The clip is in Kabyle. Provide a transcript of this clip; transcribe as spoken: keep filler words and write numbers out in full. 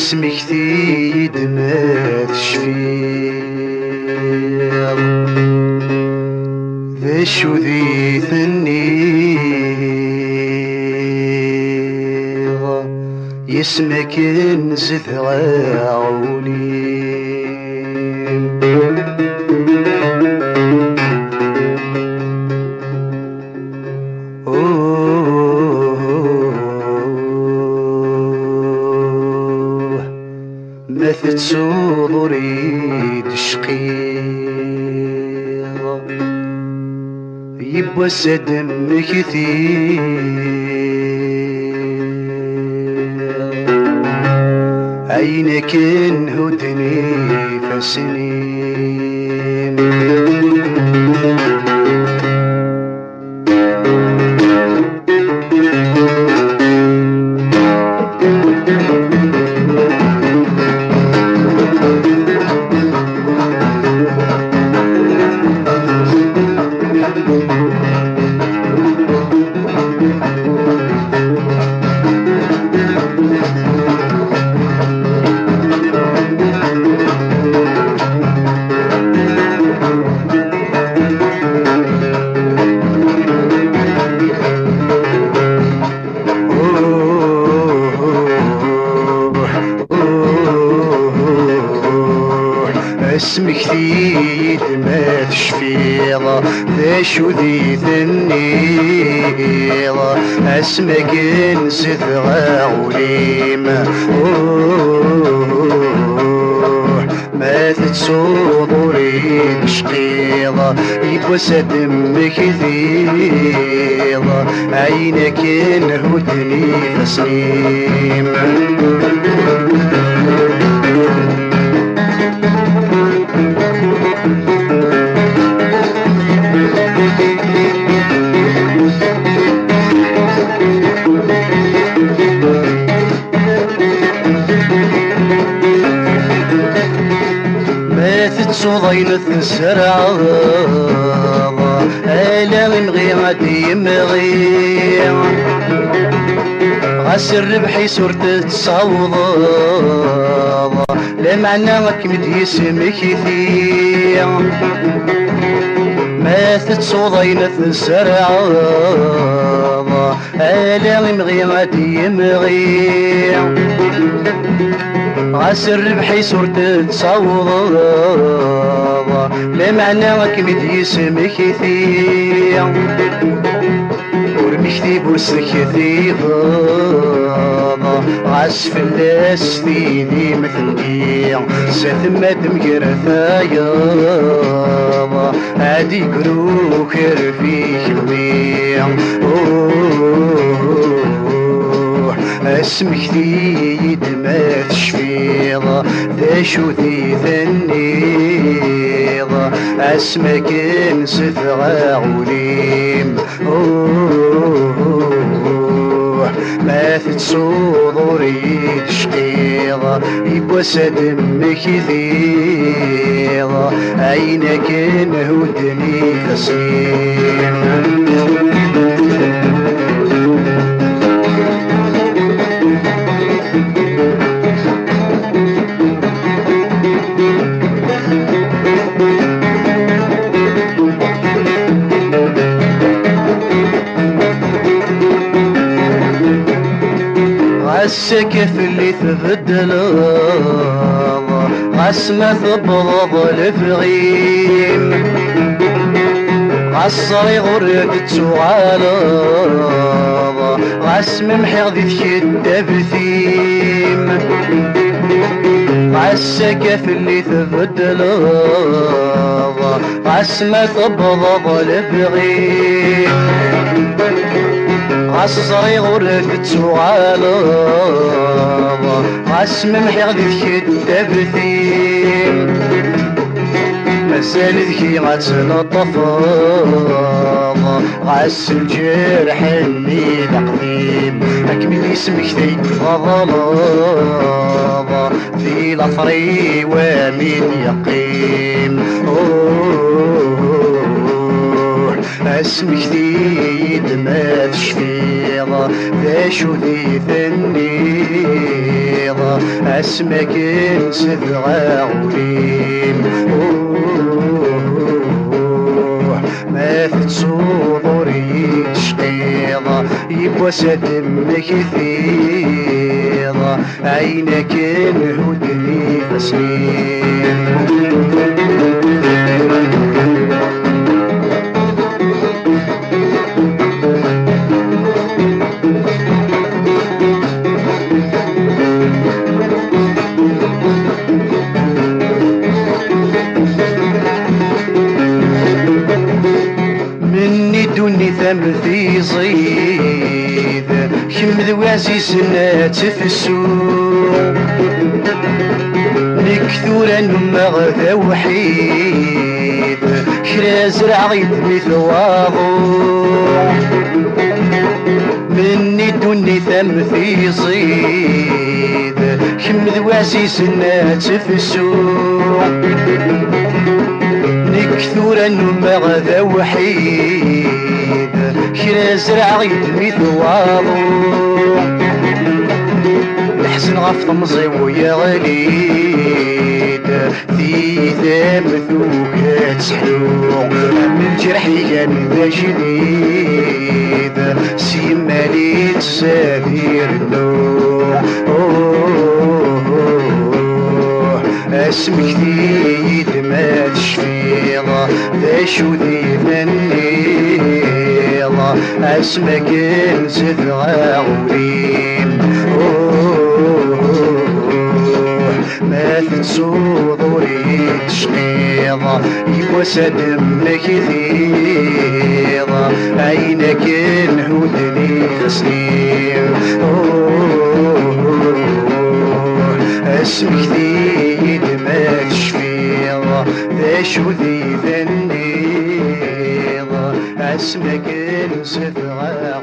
Smekti-yi-d ma tecfiḍ d acu di tenniḍ, yis-m akken zedɣeɣ ul-im. Uh, ma tettuḍ ur yi-d-cqiḍ, yiwwas ad d-mmektiɣ ayen akken hudden ifassen-im. Smekti-yi-d ma tecfiḍ d acu di tenniḍ, asmi akken zedɣeɣ ul-im. Uh, ma tettuḍ ur yi-d-cqiḍ, yiwwas ad d-mmektiɣ ayen akken hudden ifassen-im. Ma tettuḍ ayen tzerɛeḍ, ala imɣi ad d-yemɣi. Ɣas rrbeḥ-is ur t-tessawḍeḍ, lameɛna ad kem-id-yesmekti. Ma tettuḍ ayen tzerɛeḍ, ala imɣi ad d-yemɣi. Ɣas rrbeḥ-is ur t-tessawḍeḍ, lameɛna ad kem-id-yesmekti. Ur mektib ur sektibeḍ, ɣas fell-as tinim-tendi, s atma d-mger tayeḍ, ad igru ukerfi kemmi. Uh, asmekti-yi-d ma tecfiḍ d acu di tenniḍ, asmi akken zedɣeɣ ul-im. Uh, ma tettuḍ ur yi-d-cqiḍ, yiwwas ad d-mmektiɣ ayen akken hudden ifassen-im. Ɣas akka fell-i tbeddleḍ, ɣas ma tewwḍeḍ lebɣi-m, ɣas ẓriɣ ur d-tettuɣaleḍ, ɣas memḥiɣ di tkeddabt-im. Ɣas akka fell-i tbeddleḍ, ɣas ma tewwḍeḍ lebɣi-m. Ẓriɣ ur tettuɣaleḍ, ɣas ma mḥiɣ di tkeddabt-im. Mazal deg-i ad tneṭṭfeḍ, ɣas lǧerḥ-nni d aqdim. Ad kem-id-yesmektay teḍleḍ, di later-iw a min yeqqim. Uh, asmekti-yi-d ma tecfiḍ, d acu d i tenniḍ, asmi akken zedɣeɣ ul-im. Uh, ma tettuḍ ur yi-d-tecqiḍ, yiwwas ad d-mmektiḍ ayen akken hudden ifassen-im. Menni ddunit am tiẓid, kemm d wazizen ad tefsu. Nekk tura nummeɣ d awḥid, kra zerɛeɣ yeddem-it waḍu. Menni ddunit am tiẓid, kemm d wazizen ad tefsu. Nekk tura nummeɣ d awḥid, kra zerɛeɣ yeddem-it waḍu. Leḥzen ɣef temẓi-w yeɣli-d, tiyita-m tugi ad teḥlu. Am lǧerḥ igan d ajdid, s yimal ittzad irennu. Uh, asmekti-yi-d ma tecfiḍ, d acu d i tenniḍ, asmi akken zedɣeɣ ul-im. Uh, ma tettuḍ ur yi-d-tecqiḍ, yiwwas ad d-mmektiḍ ayen akken hudden ifassen-im. Uh, asmekti-yi-d ma tecfiḍ, d acu d i tenniḍ, asmi akken zedɣeɣ